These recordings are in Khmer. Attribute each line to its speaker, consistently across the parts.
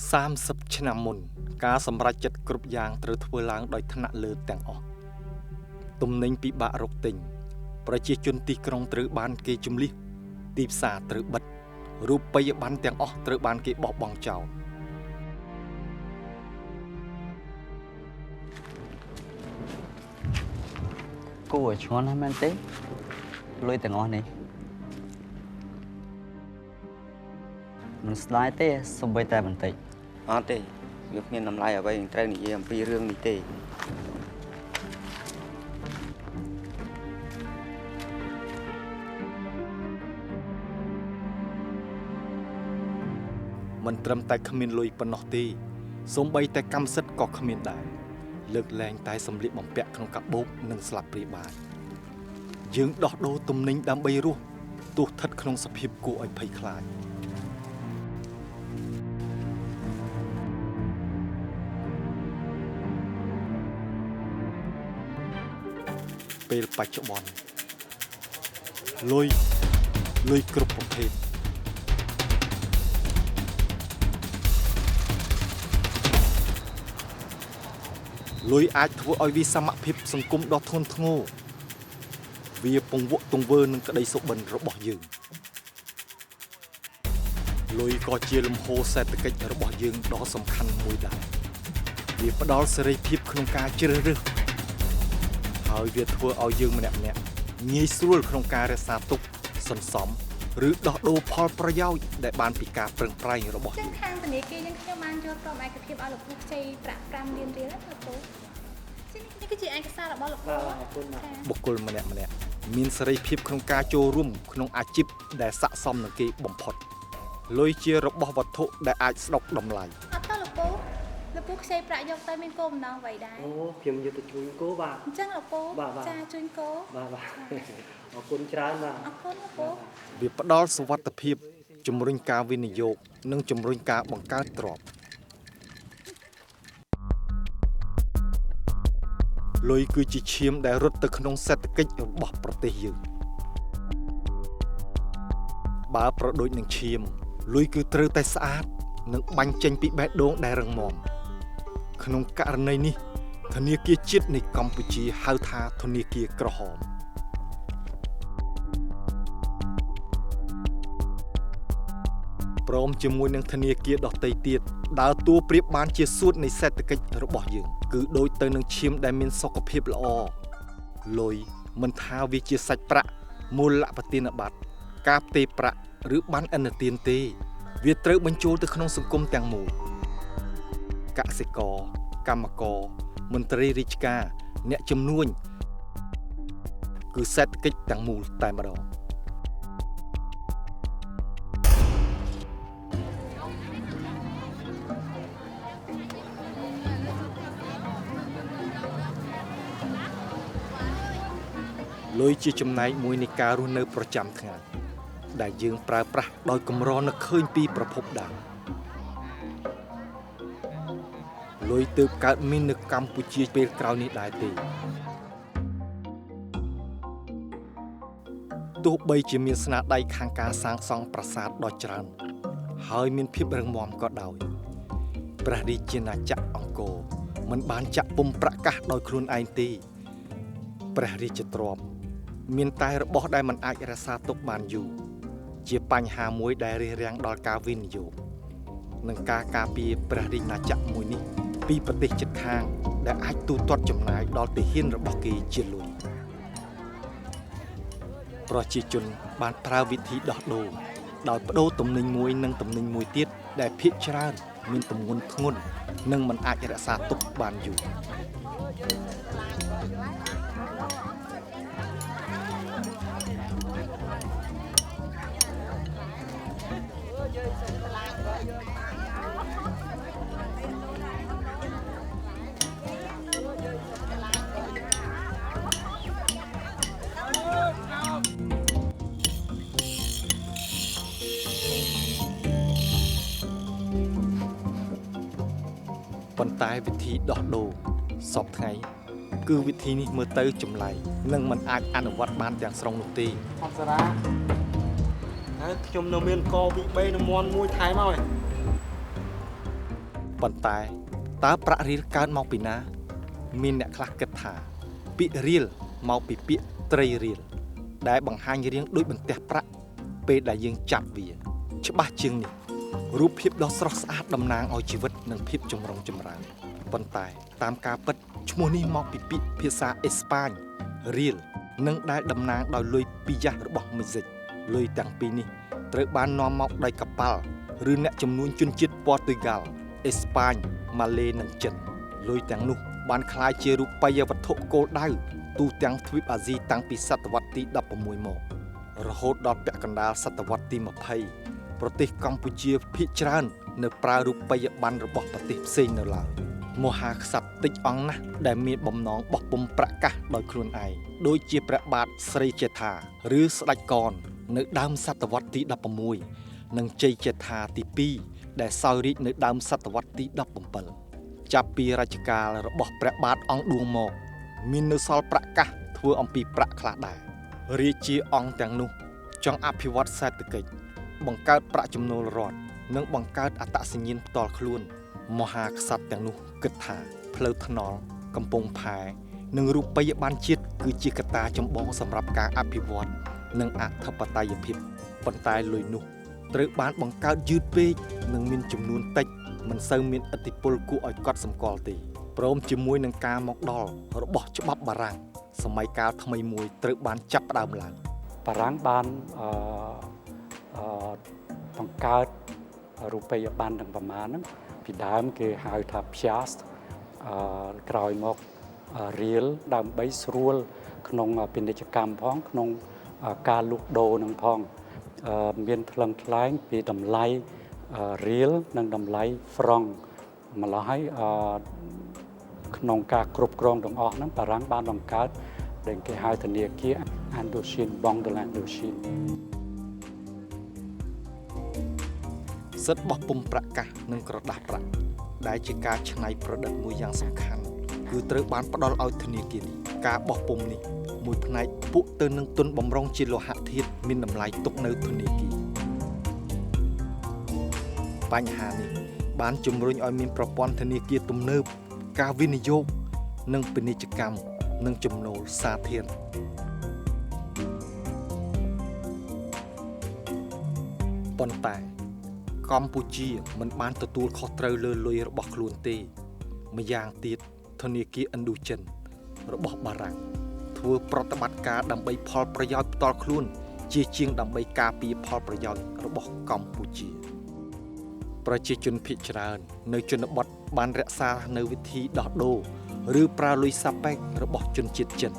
Speaker 1: 30ឆ្នាំមុនការសម្រេចចិត្តគ្រប់យ៉ាងត្រូវធ្វើឡើងដោយថ្នាក់លើទាំងអស់ទំនិញពិបាករកទិញប្រជាជនទីក្រុងត្រូវបានគេជម្លៀសទីផ្សារត្រូវបិទរូបិយប័ណ្ណទាំងអស់ត្រូវបានគេបោះបង់ចោល
Speaker 2: គួរឲ្យឈ្ងន់ណាស់មែនទេលុយទាំងអស់នេះមិនស្ដាយទេសូម្បីតែបន្តិច
Speaker 3: អត់ទេវាគ្មានតម្លៃអ្វីនឹងត្រូវនិយាយអំពីរឿងនេះទេ
Speaker 1: មិនត្រឹមតែគ្មានលុយប៉ុណ្ណោះទេសូម្បីតែកម្មសិទ្ធិក៏គ្មានដែរលើកលែងតែសម្លៀកបំពាក់ក្នុងកាបូបនិងស្លាបព្រាបាយយើងដោះដូរទំនិញដើម្បីរស់ទោះស្ថិតក្នុងសភាពគួរឲ្យភ័យខ្លាចពេលបច្ចុប្បន្នលុយលុយគ្រប់ប្រភេទលុយអាចធ្វើឲ្យវិសមភាពសង្គមដ៏ធ្ងន់ធ្ងរវាពង្វក់ទង្វើនឹងក្តីសុបិនរបស់យើងលុយក៏ជាលំហូរសេដ្ឋកិច្ចរបស់យើងដ៏សំខាន់មួយដែរវាផ្ដល់សេរីភាពក្នុងការជ្រើសរើសហើយវាធ្វើឲ្យយើងម្នាក់ៗងាយស្រួលក្នុងការរក្សាទុកសន្សំឬដោះដូរផលប្រយោជន៍ដែលបានពីការប្រឹងប្រែងរបស់យើង
Speaker 4: ខាងធនាគារយើងខ្ញុំបានយល់ព្រមឯកភាពឲ្យលោកពូខ្ចីប្រាក់5លានរៀលលោកពូនេះគឺជាឯកសាររបស់លោកពូ
Speaker 1: បុគ្គលម្នាក់ៗមានសេរីភាពក្នុងការចូលរួមក្នុងអាជីពដែលស័ក្តិសមនឹងគេបំផុតលុយជារបស់វត្ថុដែលអាចស្ដុកតម្លៃ
Speaker 4: អត់ទេលោកពូលោកពូខ្ចីប្រាក់យកទៅមានគោលបំណងអ្វីដែរ
Speaker 5: អូខ្ញុំយកទៅជួញគោបាទ
Speaker 4: អញ្ចឹងលោកពូចាជួញគោ
Speaker 5: បាទបាទអរគុណច្រើនបាទ
Speaker 4: អរគុណលោកពូ
Speaker 1: វាផ្ដល់សុវត្ថិភាពជំរុញការវិនិយោគនិងជំរុញការបង្កើតទ្រព្យលុយគឺជាឈាមដែលរត់ទៅក្នុងសេដ្ឋកិច្ចរបស់ប្រទេសយើងបើប្រដូចនឹងឈាមលុយគឺត្រូវតែស្អាតនិងបាញ់ចេញពីបេះដូងដែលរឹងមាំក្នុងករណីនេះធនាគារជាតិនៃកម្ពុជាហៅថាធនាគារក្រហមព្រមជាមួយនឹងធនាគារដទៃទៀតដើរតួប្រៀបបានជាសួតនៃសេដ្ឋកិច្ចរបស់យើងគឺដូចទៅនឹងឈាមដែលមានសុខភាពល្អលុយមិនថាវាជាសាច់ប្រាក់មូលប្រទានប័ត្រការផ្ទេរប្រាក់ឬប័ណ្ណឥណទានទេវាត្រូវបញ្ចូលទៅក្នុងសង្គមទាំងមូលកសិករកម្មករមន្ត្រីរាជការអ្នកជំនួញគឺសេដ្ឋកិច្ចទាំងមូលតែម្ដងលុយជាចំណែកមួយនៃការរស់នៅប្រចាំថ្ងៃដែលយើងប្រើប្រាស់ដោយកម្រនឹកឃើញពីប្រភពដើមលុយទើបកើតមាននៅកម្ពុជាពេលក្រោយនេះដែរទេទោះបីជាមានស្នាដៃខាងការសាងសង់ប្រាសាទដ៏ច្រើនហើយមានភាពរឹងមាំក៏ដោយព្រះរាជាណាចក្រអង្គរមិនបានចាក់ពុំប្រកាសដោយខ្លួនឯងទេព្រះរាជទ្រព្យមានតែរបស់ដែលមិនអាចរក្សាទុកបានយូរជាបញ្ហាមួយដែលរារាំងដល់ការវិនិយោគនិងការការពារព្រះរាជាណាចក្រមួយនេះពីប្រទេសជិតខាងដែលអាចទូទាត់ចំណាយដល់ទាហានរបស់គេជាលុយប្រជាជនបានប្រើវិធីដោះដូរដោយប្ដូរទំនិញមួយនិងទំនិញមួយទៀតដែលភាគច្រើនមានទម្ងន់ធ្ងន់និងមិនអាចរក្សាទុកបានយូរប៉ុន្តែវិធីដោះដូរសពថ្ងៃគឺវិធីនេះមើលទៅចម្លែកនិងមិនអាចអនុវត្តបានទាំងស្រុងនោះទេ
Speaker 5: អប្សរាហើយខ្ញុំនៅមានកវី3នឹងមន់មួយថែមហើយ
Speaker 1: ប៉ុន្តែតើប្រាក់រៀលកើតមកពីណា មានអ្នកខ្លះគិតថា ពាក្យរៀលមកពីពាក្យត្រីរៀលដែលបង្ហាញរាងដូចបន្ទះប្រាក់ពេលដែលយើងចាប់វា ច្បាស់ជាងនេះរូបភាពដ៏ស្រស់ស្អាតតំណាងឲ្យជីវិតនិងភាពចម្រុងចម្រើនប៉ុន្តែតាមការពិតឈ្មោះនេះមកពីពាក្យភាសាអេស្ប៉ាញរៀលនិងដែលតំណាងដោយលុយពីយ៉ាស់របស់មិចស៊ិកលុយទាំងពីរនេះត្រូវបាននាំមកដោយកប៉ាល់ឬអ្នកជំនួញជនជាតិព័រទុយហ្គាល់អេស្ប៉ាញម៉ាឡេនិងចិនលុយទាំងនោះបានក្លាយជារូបិយវត្ថុគោលដៅទូទាំងទ្វីបអាស៊ីតាំងពីសតវត្សទី16មករហូតដល់ពាក់កណ្ដាលសតវត្សទី20ប្រទេសកម្ពុជាភាគច្រើននៅប្រើរូបិយប័ណ្ណរបស់ប្រទេសផ្សេងនៅឡើយមហាក្សត្រតិចអង្គណាស់ដែលមានបំណងបោះពុម្ពប្រាក់កាសដោយខ្លួនឯងដូចជាព្រះបាទស្រីជេដ្ឋាឬស្ដេចកននៅដើមសតវត្សទី16និងជ័យជេដ្ឋាទី2ដែលសោយរាជ្យនៅដើមសតវត្សទី17ចាប់ពីរជ្ជកាលរបស់ព្រះបាទអង្គឌួងមកមាននៅសល់ប្រាក់កាសធ្វើអំពីប្រាក់ខ្លះដែររាជាអង្គទាំងនោះចង់អភិវឌ្ឍសេដ្ឋកិច្ចបង្កើតប្រាក់ចំណូលរដ្ឋនិងបង្កើតអត្តសញ្ញាណផ្ទាល់ខ្លួនមហាក្សត្រទាំងនោះគិតថាផ្លូវថ្នល់កំពង់ផែនិងរូបិយប័ណ្ណជាតិគឺជាកត្តាចម្បងសម្រាប់ការអភិវឌ្ឍនិងអធិបតេយ្យភាពប៉ុន្តែលុយនោះត្រូវបានបង្កើតយឺតពេកនិងមានចំនួនតិចមិនសូវមានឥទ្ធិពលគួរឲ្យកត់សម្គាល់ទេព្រមជាមួយនឹងការមកដល់របស់ច្បាប់បារាំងសម័យកាលថ្មីមួយត្រូវបានចាប់ផ្ដើមឡើង
Speaker 6: បារាំងបានបង្កើតរូបិយប័ណ្ណទាំងប្រមាណហ្នឹងពីដើមគេហៅថា piastre ក្រោយមករៀលដើម្បីស្រួលក្នុងពាណិជ្ជកម្មផងក្នុងការលក់ដូរនឹងផងមានថ្លឹងថ្លែងពីតម្លៃរៀលនិងតម្លៃហ្វ្រង់ម្ល៉េះហើយក្នុងការគ្រប់គ្រងទាំងអស់ហ្នឹងបារាំងបានបង្កើតដែលគេហៅធនាគារ Indochine Banque de l'Indochine
Speaker 1: សិទ្ធិបោះពុម្ពប្រាក់កាសនិងក្រដាសប្រាក់ដែលជាការច្នៃប្រឌិតមួយយ៉ាងសំខាន់គឺត្រូវបានផ្ដល់ឲ្យធនាគារនេះការបោះពុម្ពនេះមួយផ្នែកពួកទៅនឹងទុនបំរុងជាលោហៈធាតុមានតម្លៃទុកនៅធនាគារបញ្ហានេះបានជំរុញឲ្យមានប្រព័ន្ធធនាគារទំនើបការវិនិយោគនិងពាណិជ្ជកម្មនិងចំណូលសាធារណៈប៉ុន្តែកម្ពុជាមិនបានទទួលខុសត្រូវលើលុយរបស់ខ្លួនទេម្យ៉ាងទៀតធនាគារឥណ្ឌូចិនរបស់បារាំងធ្វើប្រតិបត្តិការដើម្បីផលប្រយោជន៍ផ្ទាល់ខ្លួនជាជាងដើម្បីការពារផលប្រយោជន៍របស់កម្ពុជាប្រជាជនភាគច្រើននៅជនបទបានរក្សានៅវិធីដោះដូរឬប្រើលុយសាប៉ែករបស់ជនជាតិចិន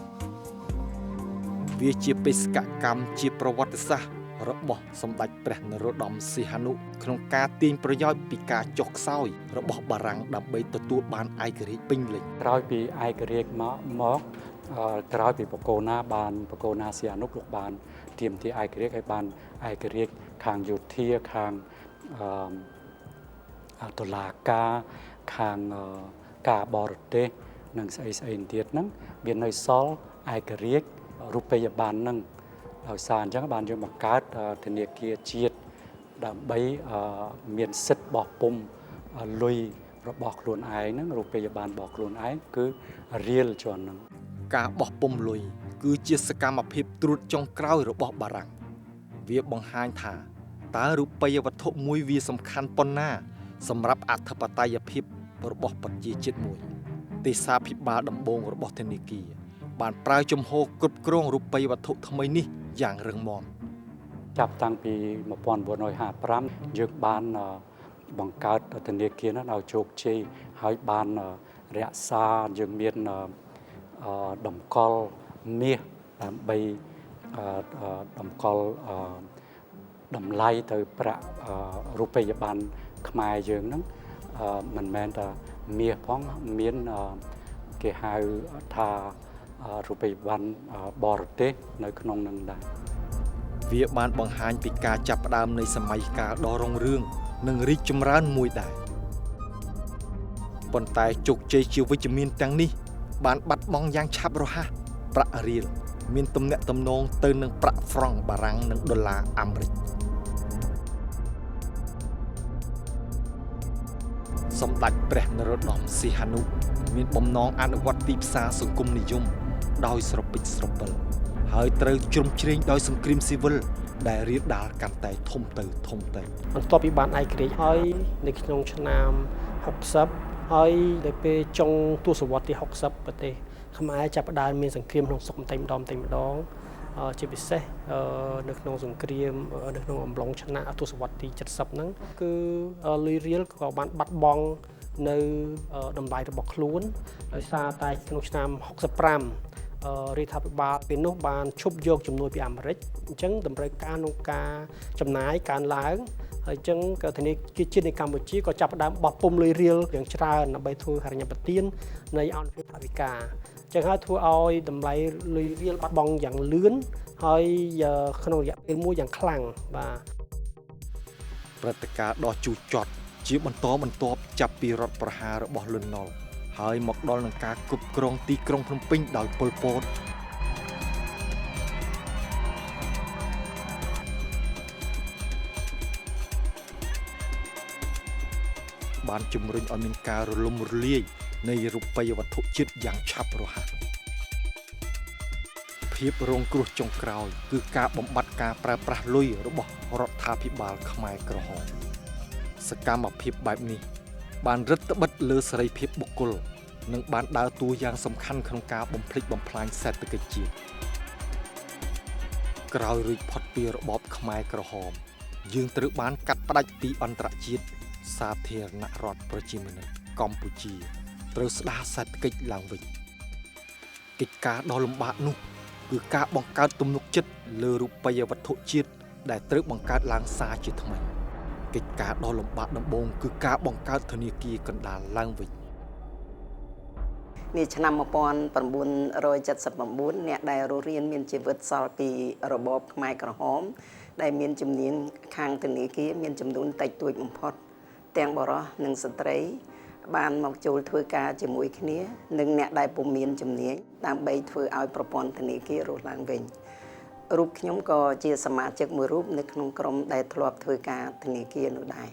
Speaker 1: វាជាបេសកកម្មជាប្រវត្តិសាស្ត្ររបស់សម្ដេចព្រះនរោត្តមសីហនុក្នុងការទាញប្រយោជន៍ពីការចុះខ្សោយរបស់បារាំងដើម្បីទទួលបានឯករាជ្យពេញលេញ
Speaker 6: ក្រោយពីឯករាជ្យមកក្រោយពីបកូណាបានបកូណាសីហនុលោកបានទាមទារឯករាជ្យឲ្យបានឯករាជ្យខាងយោធាខាងតុលាការខាងការបរទេសនិងស្អីស្អីទៀតហ្នឹងវានៅសល់ឯករាជ្យរូបិយប័ណ្ណហ្នឹងដោយសារអញ្ចឹងបានយើងបង្កើតធនាគារជាតិដើម្បីមានសិទ្ធិបោះពុម្ពលុយរបស់ខ្លួនឯងហ្នឹងរូបិយប័ណ្ណរបស់ខ្លួនឯងគឺរៀលជាន់ហ្នឹង
Speaker 1: ការបោះពុម្ពលុយគឺជាសកម្មភាពត្រួតចុងក្រោយរបស់បារាំងវាបង្ហាញថាតើរូបិយវត្ថុមួយវាសំខាន់ប៉ុណ្ណាសម្រាប់អធិបតេយ្យភាពរបស់ប្រជាជាតិមួយទេសាភិបាលដំបូងរបស់ធនាគារបានប្រើជំហរគ្រប់គ្រងរូបិយវត្ថុថ្មីនេះយ៉ាងរឹងមាំ
Speaker 6: ចាប់តាំងពី1955យើងបានបង្កើតធនាគារនោះឲ្យជោគជ័យហើយបានរក្សាយើងមានតម្កល់មាសដើម្បីតម្កល់តម្លៃទៅប្រាក់រូបិយប័ណ្ណខ្មែរយើងហ្នឹងមិនមែនតែមាសផងមានគេហៅថារូបិយប័ណ្ណបរទេសនៅក្នុងនឹងដែរ
Speaker 1: វាបានបង្ហាញពីការចាប់ផ្ដើមនៃសម័យកាលដ៏រុងរឿងនិងរីកចម្រើនមួយដែរប៉ុន្តែជោគជ័យជាវិជ្ជមានទាំងនេះបានបាត់បង់យ៉ាងឆាប់រហ័សប្រាក់រៀលមានទំនាក់ទំនងទៅនឹងប្រាក់ហ្វ្រង់បារាំងនិងដុល្លារអាមេរិក សម្ដេចព្រះនរោត្តមសីហនុមានបំណងអនុវត្តទីផ្សារសង្គមនិយមដោយស្រពេចស្រពិលហើយត្រូវជ្រោមជ្រែងដោយសង្គ្រាមស៊ីវិលដែលរាលដាលកាន់តែធំទៅធំទៅ
Speaker 5: បន្ទាប់ពីបានឯករាជ្យហើយនៅក្នុងឆ្នាំ60ហើយដល់ពេលចុងទសវត្សរ៍ទី60ប្រទេសខ្មែរចាប់ផ្ដើមមានសង្គ្រាមក្នុងស្រុកបន្តិចម្ដងបន្តិចម្ដងជាពិសេសនៅក្នុងសង្គ្រាមនៅក្នុងអំឡុងឆ្នាំទសវត្សរ៍ទី70ហ្នឹងគឺលុយរៀលក៏បានបាត់បង់នៅតម្លៃរបស់ខ្លួនដោយសារតែក្នុងឆ្នាំ65រដ្ឋាភិបាលពេលនោះបានឈប់យកជំនួយពីអាមេរិកអញ្ចឹងតម្រូវការក្នុងការចំណាយកើនឡើងហើយអញ្ចឹងក៏ធនាគារជាតិនៃកម្ពុជាក៏ចាប់ផ្ដើមបោះពុម្ពលុយរៀលយ៉ាងច្រើនដើម្បីធ្វើហិរញ្ញប្បទាននៃអង្គភាពថវិកាអញ្ចឹងហើយធ្វើឲ្យតម្លៃលុយរៀលបាត់បង់យ៉ាងលឿនហើយក្នុងរយៈពេលមួយយ៉ាងខ្លាំងបាទ
Speaker 1: ព្រឹត្តិការណ៍ដ៏ជូរចត់ជាបន្តបន្ទាប់ចាប់ពីរដ្ឋប្រហាររបស់លន់នល់ហើយមកដល់នឹងការគ្រប់គ្រងទីក្រុងភ្នំពេញដោយប៉ុលពតបានជំរុញឲ្យមានការរលំរលាយនៃរូបិយវត្ថុជាតិយ៉ាងឆាប់រហ័សភាពរងគ្រោះចុងក្រោយគឺការបំបត្តិការប្រើប្រាស់លុយរបស់រដ្ឋាភិបាលខ្មែរក្រហមសកម្មភាពបែបនេះបានរឹតត្បិតលើសេរីភាពបុគ្គលនិងបានដើរតួយ៉ាងសំខាន់ក្នុងការបំផ្លិចបំផ្លាញសេដ្ឋកិច្ចជាតិក្រោយរួចផុតពីរបបខ្មែរក្រហមយើងត្រូវបានកាត់ផ្តាច់ពីអន្តរជាតិសាធារណរដ្ឋប្រជាមានិតកម្ពុជាត្រូវស្ដារសេដ្ឋកិច្ចឡើងវិញកិច្ចការដ៏លំបាកនោះគឺការបង្កើតទំនុកចិត្តលើរូបិយវត្ថុជាតិដែលត្រូវបង្កើតឡើងសារជាថ្មីកិច្ចការដ៏លំបាកដំបូងគឺការបង្កើតធនាគារកណ្ដាលឡើងវិញ
Speaker 7: នាឆ្នាំ1979អ្នកដែលរស់រានមានជីវិតសល់ពីរបបខ្មែរក្រហមដែលមានជំនាញខាងធនាគារមានចំនួនតិចតួចបំផុតទាំងបុរសនិងស្ត្រីបានមកចូលធ្វើការជាមួយគ្នានិងអ្នកដែលពុំមានជំនាញដើម្បីធ្វើឲ្យប្រព័ន្ធធនាគាររស់ឡើងវិញរូបខ្ញុំក៏ជាសមាជិកមួយរូបនៅក្នុងក្រុមដែលធ្លាប់ធ្វើការធនាគារនោះដែរ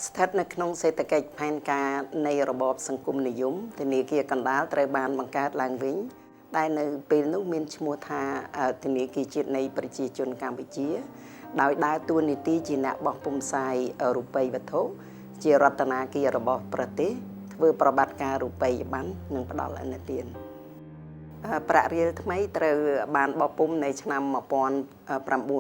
Speaker 7: ស្ថិតនៅក្នុងសេដ្ឋកិច្ចផែនការនៃរបបសង្គមនិយមធនាគារកណ្ដាលត្រូវបានបង្កើតឡើងវិញដែលនៅពេលនោះមានឈ្មោះថាធនាគារជាតិនៃប្រជាជនកម្ពុជាដោយដើរតួនាទីជាអ្នកបោះពុម្ពផ្សាយរូបិយវត្ថុជារតនាគាររបស់ប្រទេសធ្វើប្រតិបត្តិការរូបិយប័ណ្ណនិងផ្ដល់ឥណទានប្រាក់រៀលថ្មីត្រូវបានបោះពុម្ពនៅឆ្នាំ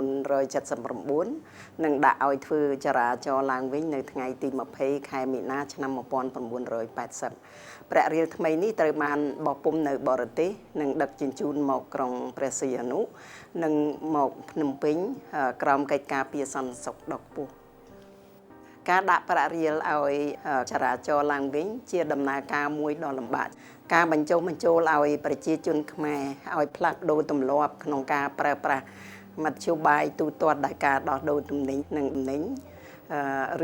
Speaker 7: 1979និងដាក់ឲ្យធ្វើចរាចរណ៍ឡើងវិញនៅថ្ងៃទី20ខែមីនាឆ្នាំ1980ប្រាក់រៀលថ្មីនេះត្រូវបានបោះពុម្ពនៅបរទេសនិងដឹកជញ្ជូនមកក្រុងព្រះសីហនុនិងមកភ្នំពេញក្រោមកិច្ចការពារសន្តិសុខដ៏ខ្ពស់ការដាក់ប្រាក់រៀលឲ្យចរាចរណ៍ឡើងវិញជាដំណើរការមួយដ៏លំបាកការបញ្ចុះបញ្ចូលឲ្យប្រជាជនខ្មែរឲ្យផ្លាស់ប្ដូរទម្លាប់ក្នុងការប្រើប្រាស់មធ្យោបាយទូទាត់ដោយការដោះដូរទំនិញនិងទំនិញ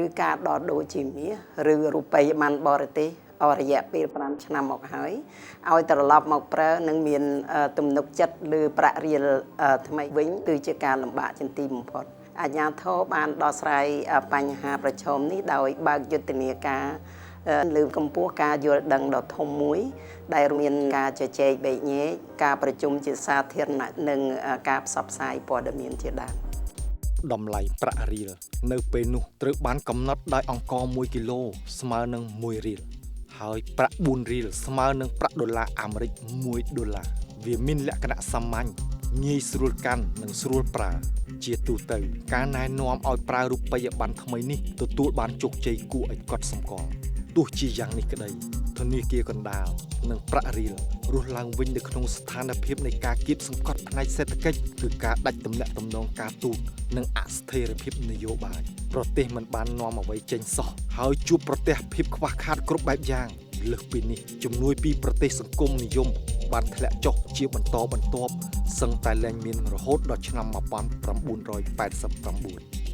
Speaker 7: ឬការដោះដូរជាមាសឬរូបិយប័ណ្ណបរទេសអស់រយៈពេល5ឆ្នាំមកហើយឲ្យត្រឡប់មកប្រើនិងមានទំនុកចិត្តលើប្រាក់រៀលថ្មីវិញគឺជាការលំបាកជាទីបំផុតអាជ្ញាធរបានដោះស្រាយបញ្ហាប្រឈមនេះដោយបើកយុទ្ធនាការលើកកម្ពស់ការយល់ដឹងដ៏ធំមួយដែលមានការជជែកបែកញែកការប្រជុំជាសាធារណៈនិងការផ្សព្វផ្សាយព័ត៌មានជាដើម
Speaker 1: តម្លៃប្រាក់រៀលនៅពេលនោះត្រូវបានកំណត់ដោយអង្ករ1គីឡូស្មើនឹង1រៀលហើយប្រាក់4រៀលស្មើនឹងប្រាក់ដុល្លារអាមេរិក1ដុល្លារវាមានលក្ខណៈសាមញ្ញងាយស្រួលកាន់និងស្រួលប្រើជាទូទៅការណែនាំឲ្យប្រើរូបិយប័ណ្ណថ្មីនេះទទួលបានជោគជ័យគួរឲ្យកត់សម្គាល់ទោះជាយ៉ាងនេះក្តីធនាគារកណ្ដាលនិងប្រាក់រៀលរស់ឡើងវិញនៅក្នុងស្ថានភាពនៃការគៀបសង្កត់ផ្នែកសេដ្ឋកិច្ចគឺការដាច់ទំនាក់ទំនងការទូតនិងអស្ថិរភាពនយោបាយប្រទេសមិនបាននាំអ្វីចេញសោះហើយជួបប្រទះភាពខ្វះខាតគ្រប់បែបយ៉ាងលើសពីនេះជំនួយពីប្រទេសសង្គមនិយមបានធ្លាក់ចុះជាបន្តបន្ទាប់សឹងតែលែងមានរហូតដល់ឆ្នាំ1989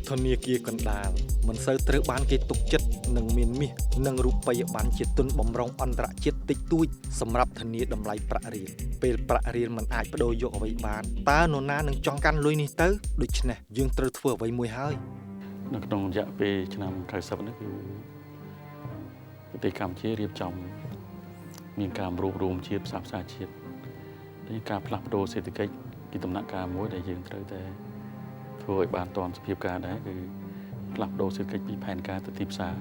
Speaker 1: ធនាគារកណ្ដាលមិនសូវត្រូវបានគេទុកចិត្តនិងមានមាសនិងរូបិយប័ណ្ណជាទុនបំរុងអន្តរជាតិតិចតួចសម្រាប់ធានាតម្លៃប្រាក់រៀលពេលប្រាក់រៀលមិនអាចបដូរយកអ្វីបានតើនរណានឹងចង់កាន់លុយនេះទៅដូច្នេះយើងត្រូវធ្វើអ្វីមួយហើយ
Speaker 8: នៅក្នុងរយៈពេលឆ្នាំ90នេះគឺ ប្រទេសកម្ពុជារៀបចំមានការរួបរวมជាតិផ្សះផ្សាជាតិនេះការផ្លាស់ប្ដូរសេដ្ឋកិច្ចគឺដំណាក់កាលមួយដែលយើងត្រូវតែធ្វើឲ្យបានទាន់សភាពការដែរគឺផ្លាស់ប្ដូរសេដ្ឋកិច្ចពីផែនការទៅទីផ្សារ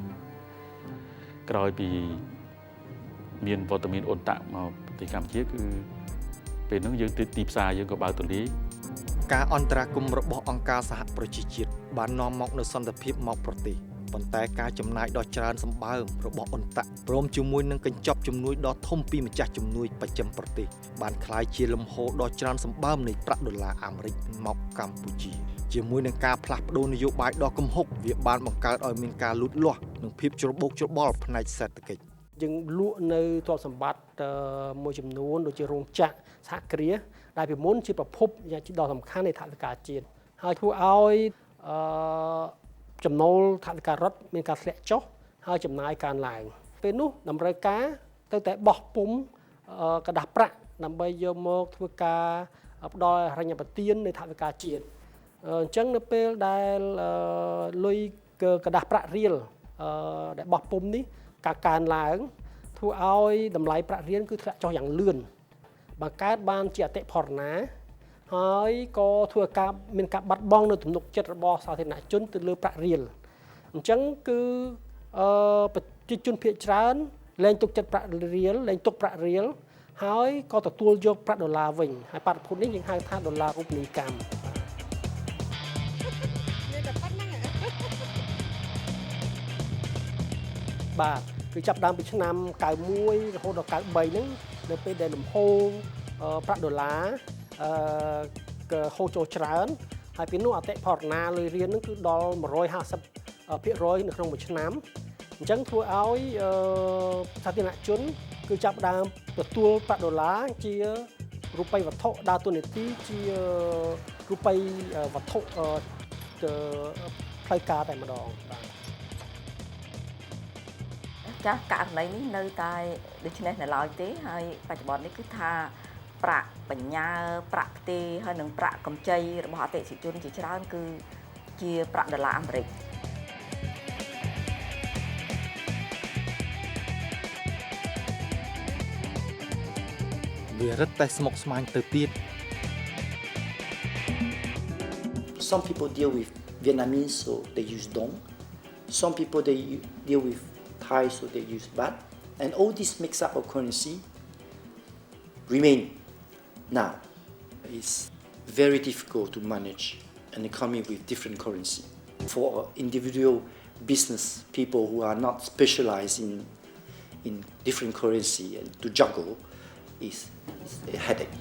Speaker 8: ក្រោយពីមានវត្តមានអ៊ុនតាក់មកប្រទេសកម្ពុជាគឺពេលនោះយើងទីផ្សារយើងក៏បើកទូលាយ
Speaker 1: ការអន្តរាគមន៍របស់អង្គការសហប្រជាជាតិបាននាំមកនូវសន្តិភាពមកប្រទេសប៉ុន្តែការចំណាយដ៏ច្រើនសម្បើមរបស់អ៊ុនតាក់ព្រមជាមួយនឹងកញ្ចប់ជំនួយដ៏ធំពីម្ចាស់ជំនួយបស្ចិមប្រទេសបានក្លាយជាលំហូរដ៏ច្រើនសម្បើមនៃប្រាក់ដុល្លារអាមេរិកមកកម្ពុជាជាមួយនឹងការផ្លាស់ប្ដូរនយោបាយដ៏គំហុកវាបានបង្កើតឲ្យមានការលូតលាស់និងភាពច្របូកច្របល់ផ្នែកសេដ្ឋកិច្ច
Speaker 5: យើងលក់នៅទ្រព្យសម្បត្តិមួយចំនួនដូចជារោងចក្រសហគ្រាសដែលពីមុនជាប្រភពយ៉ាងដ៏សំខាន់នៃថវិកាជាតិហើយធ្វើឲ្យចំណូលថវិការដ្ឋមានការធ្លាក់ចុះហើយចំណាយកើនឡើងពេលនោះតម្រូវការទៅតែបោះពុំក្រដាសប្រាក់ដើម្បីយកមកធ្វើការផ្ដល់ហិរញ្ញប្បទាននៃថវិកាជាតិអញ្ចឹងនៅពេលដែលលុយក្រដាសប្រាក់រៀលដែលបោះពុំនេះការកើនឡើងធ្វើឲ្យតម្លៃប្រាក់រៀលគឺធ្លាក់ចុះយ៉ាងលឿនបង្កើតបានជាអតិផរណាហើយក៏ធ្វើឲ្យការមានការបាត់បង់នៅទំនុកចិត្តរបស់សាធារណជនទៅលើប្រាក់រៀលអញ្ចឹងគឺប្រជាជនភាគច្រើនលែងទុកចិត្តប្រាក់រៀលលែងទុកប្រាក់រៀលហើយក៏ទទួលយកប្រាក់ដុល្លារវិញហើយបាតុភូតនេះយើងហៅថាដុល្លាររូបនីយកម្មបាទគឺចាប់ដើមពីឆ្នាំ91រហូតដល់93ហ្នឹងនៅពេលដែលលំហូរប្រាក់ដុល្លារហូរចូលច្រើនហើយពីនោះអតិផរណាលុយរៀលហ្នឹងគឺដល់150%នៅក្នុងមួយឆ្នាំអញ្ចឹងធ្វើឲ្យសាធារណជនគឺចាប់ដើមទទួលប្រាក់ដុល្លារជារូបិយវត្ថុដើរតួនាទីជារូបិយវត្ថុផ្លូវការតែម្ដងបាទ
Speaker 9: ចាស់ករណីនេះនៅតែដូច្នេះនៅឡើយទេហើយបច្ចុប្បន្ននេះគឺថាប្រាក់បញ្ញើប្រាក់ផ្ទេហើយនិងប្រាក់កម្ចីរបស់អតិថិជនជាច្រើនគឺជាប្រាក់ដុល្លារអាមេរិក
Speaker 1: វារឹតតែស្មុគស្មាញទៅទៀត
Speaker 10: Some people deal with Vietnamese, so they use dong. Some people they deal with Thai, so they use baht. And all this mix up of currency remain now. It's very difficult to manage an economy with different currency. For individual business people who are not specialized in different currency and to juggle is a headache.